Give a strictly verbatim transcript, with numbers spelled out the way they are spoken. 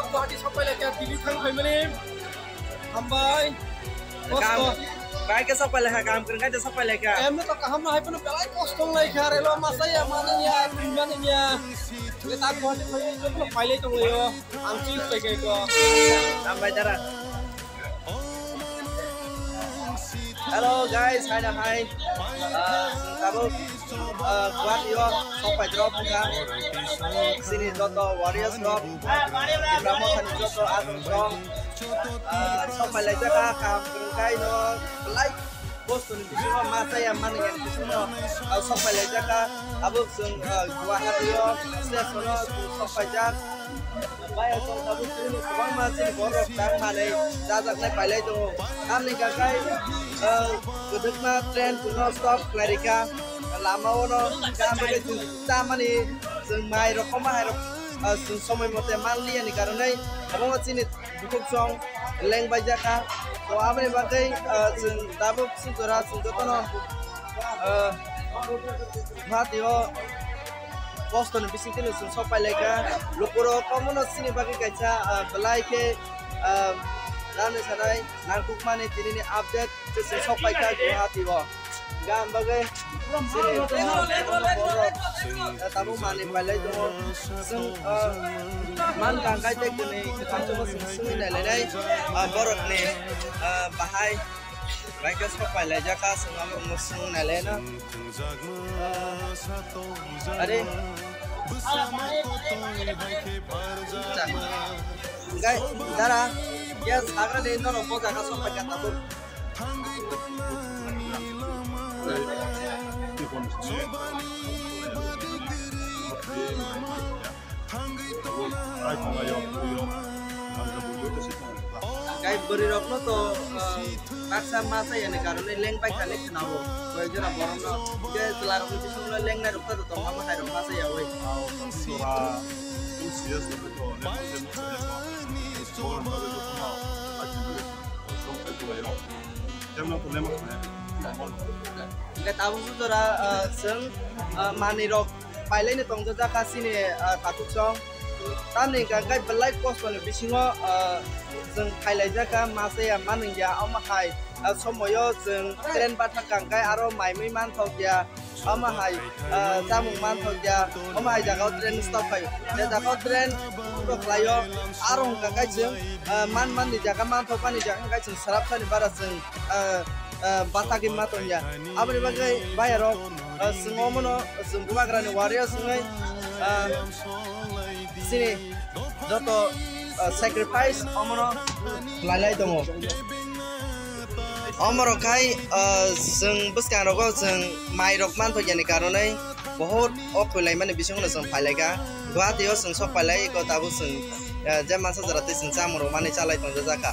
Guwahati sok pailai kha, Delhi thang phaimani. Hambai. Kosto. Kaham, bai khe sok pailai kha, kaham kwrwng khe sok pailai kha. Emni to kaham no hai phano belai kosto wng lai kha, relo masa ya, mani ya, twi mani ya. Neta Guwahati phaimani, joto pailai tonglaio. Ang chini pai kha ko. Hambai dara. Hello guys, hai na hai. Ah, tabuk, ah, Guwahati o sok pai drop wngkha. Chini joto warriors rok, Tipra Mothani joto aswk rok, ah, sok pai lai jakha, kaham kwrwng khe no, like, post ni bisingo ma chaya mani yang bisingo, ah, sok pai lai jakha. Abo chwng, ah, Guwahati o station o sok pai jak. Bai, aswk tabuk chini kwbangma chini borok tang manwi chajaknai pailai tongo. Tamni hwnkha khe, ah, kwdwkma train chwngno stop khlai rikha. Lama o no tamni hwnkhe chwng chamani, chwng mai rok, omo hai rok, ah, chwng somoi mote manliya ni karonwi kwbangma chini bukhuk song leng bai jakha. To aboni bagwi, ah, chwng tabuk sijora chwng jotono, ah, Guwahati o kosto ni bising twi chwng sok pai lai kha. Lukurok omono chini bagwi kaisa, ah, belai khe, ah, nani sanai nangkukmani tini ni update twi chwng sok pai kha Guwahati o. Gam bagwi chini borok, ah, tabuk manwi pai lai tongo. Chwng, ah, man kang kai tei tini kwthang chukma chwng swngwi nai lai nai, ah, borok ni, ah, bahai. Bai khe sok pai lai jakha, chwng abo omo swng nai lai no. Are. Gai, dara, ya sagra de no, no, boja ka sok pai kha tabuk. Kai bwrwi rokno to, ah, baksa ma chaya ni karone leng pai kha le khna o. Koi jora borok no, je chwla rok ni bisingo leng nai rok ta to tong ma hai rok ma chaya oi. Hingke tabuk jora, ah, chwng, ah, manwi rok pailaino tongjak kha chini, ah, takhuk song. Tamni hwnkha khe belai kostoni bisingo, ah, chwng phailaijak kha, ma chaya ma nungya, omo hai, ah, somoio chwng train bathak kha hwnkhe aro mai mui manthok ya, omo hai, ah, chamung manthok ya, omo hai jagao train stop phaio. Je jagao train stop khlaio, aro hwnkha khe chwng, ah, man manni jaga manthok mani jaga hwnkhe chwng swrapsani bara chwng, ah, ah, batagwi ma tongya. Aboni bagwi bayarok, ah, chwng omono chwng bubagrani warriors wngwi, ah, chini joto, ah, sacrifice omono khlailai tongo. Omorok khai, ah, chwng bwskangrogo chwng mairok manthokya ni karonwi bohot o khwlaimani bisingno chwng phailaikha. Guwahati o chwng sok pailai, eko tabuk chwng, ah, je mansa jora tei chwng chamungrok manwi chalai tongjak kha.